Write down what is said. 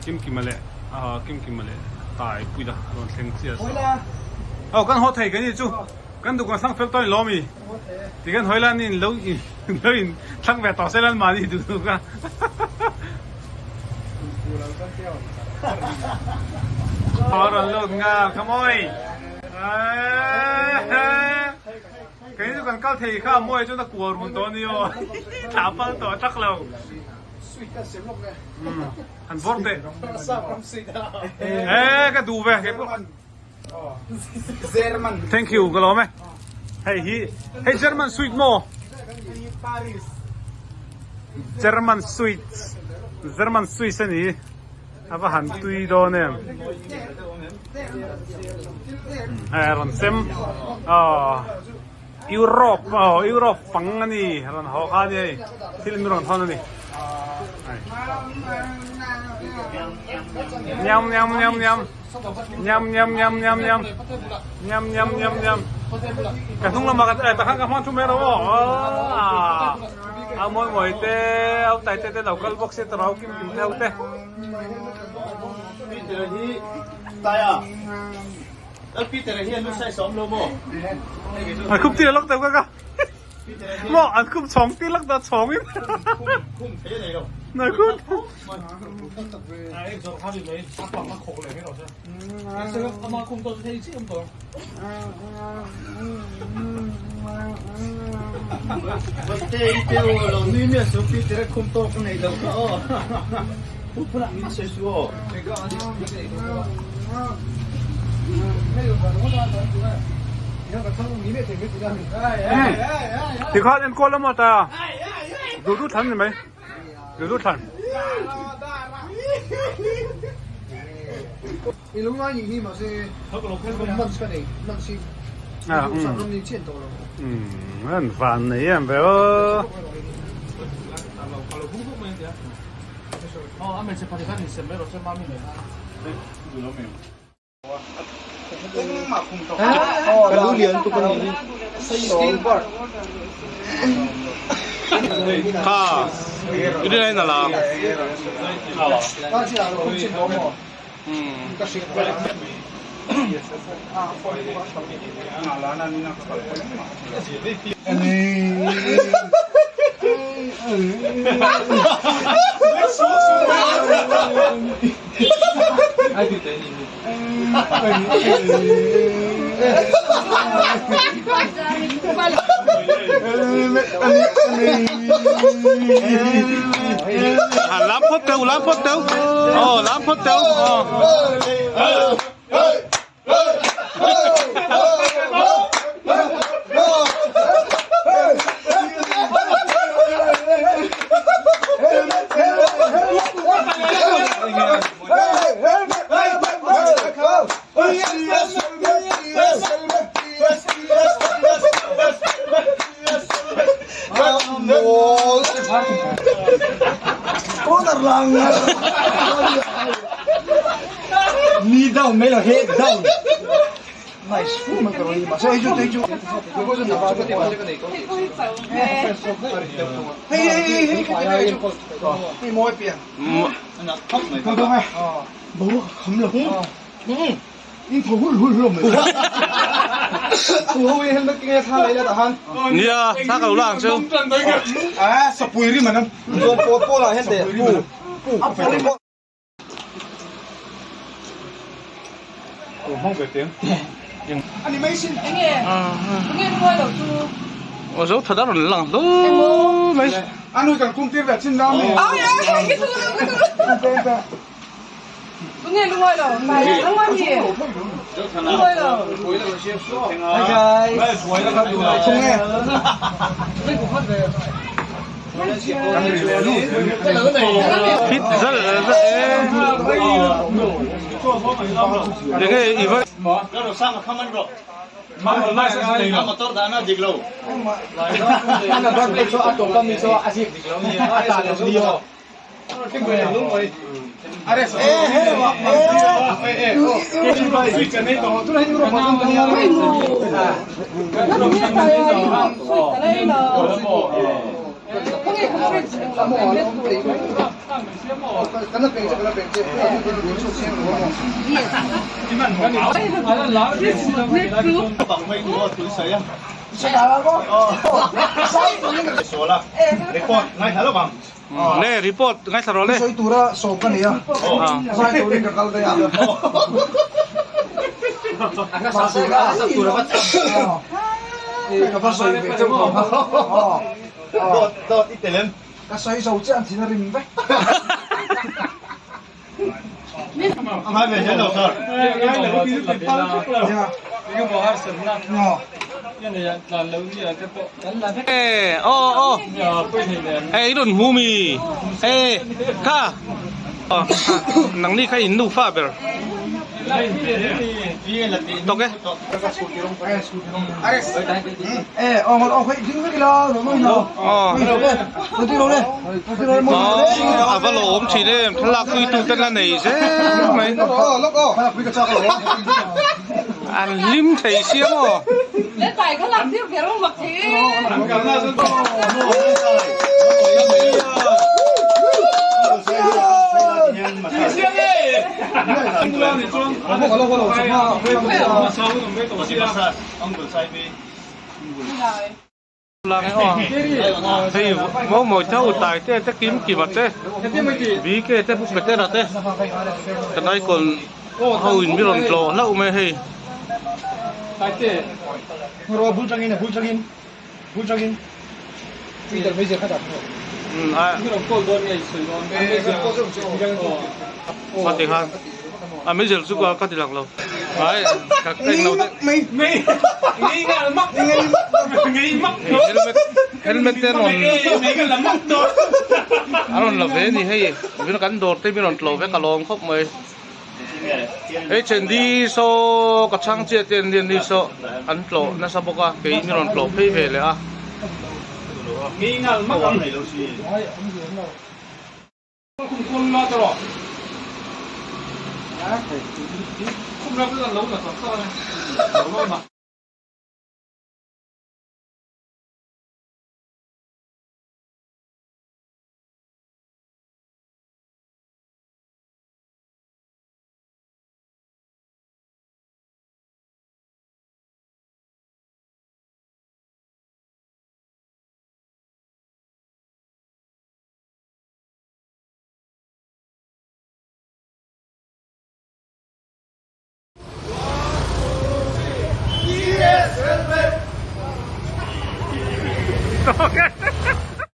Kimkima leh Kimkima leh Taipuia rawn thleng chiah saw. Aw kan haw thei ka ni chu kan duhkan thlang fel tawh in lawm i ti kan hawi la ni in lo lo in thlang ve tawh se lan mahni duh duh ka. Aw rawn lut nghal ka mawi. Kei chu kan kal thei kha mawi chuan a kual run tawh a ni aw thla pal tawh tak lo. Han bawr teh. E ka duh ve kei pawh. Thank you ka lawm e. Hei hi hei German sweet maw? German sweet German sweet a ni. A va han tui dawn em. Hei a rawn sem aw Europe aw Europe pang a ni rawn haw kha a ni hei thil min rawn thawn a ni. Niam niam niam niam niam niam niam niam niam niam niam niam niam ka hnung lamah ka eh takhan ka hmang thu mai ro aw a mawi mawi te au tai te te lo kal bawk se tawrh au kim kim te ho te. Peter hi taia Lal Peter hi an lu sai sawm lo maw? An khup tir lak teuh ka ka maw an khup chhawng tir lak ta chhawng in Khum thei a nei lo. Nai khum. Te i te u lo nui miah su Peter a khum tawk a nei lo kha aw. Pu phunah min sawi su aw. Tikhan enkawl emaw ta duh duh thlan ni mai duh duh thlan. An van nei em ve aw. Kha i rin aiin a lang. Lam phawt teuh, lam phawt teuh. Aw, lam phawt teuh. Aw. Knee down mai lo head down. Nice fu mai ka rawn mahse hei chu hei chu hei hei hei hei hei chu hei mawi pian. Boruak a kham lo. In tho hul hul hlawm mai. Thu ho hi helmet keng ila thla la ila tah han. Nia, thla ka lo la ang chu. A sapui rim an awm. Chuan pawl pawl ah hian teh pu pu pu. Aw hmang ve teng. Ani mai sin. Enge? Enge nuai lo chu? Aw zo tha dar rawn lang hlawm mai. A nui kan kum tir ve chin dam ni. Ai ai ka tu lo ka tu lo. Tunge lungawi lo? Nangmah mi? Lungawi lo. Hi guys. Tunge? Hit zal zal e. Enge i va. Le report ngaithla rawh le. Sawi tura sawm ka nei a, zai turin ka kal daih a. Mahse ka ka va sawi ve teuh tawh a. Ka sawi zo chiah an thin a rim vek. E aw aw e i rawn hmu mi e kha nang ni kha in nufa ber tawk e. A va lo awm thin em thlalak pui tu te la nei zel mai an hlim thei sia maw. Hei maw mawi te ho tai te te kim kim a te BK te pu Petera te kan icon ho in mi rawn tlawh hlauh mai hei. A meizel chu ka ti lang lo ai ka eng lo helmet helmet te rawn a rawn la ve a ni hei kan dawr te mi rawn tlawh ve ka lawm khawp mai. Hei Chendi saw ka chhang chiah te an ni an ni saw an tlawh nasa bawk a kei in rawn tlawh phei ve leh a. Okay.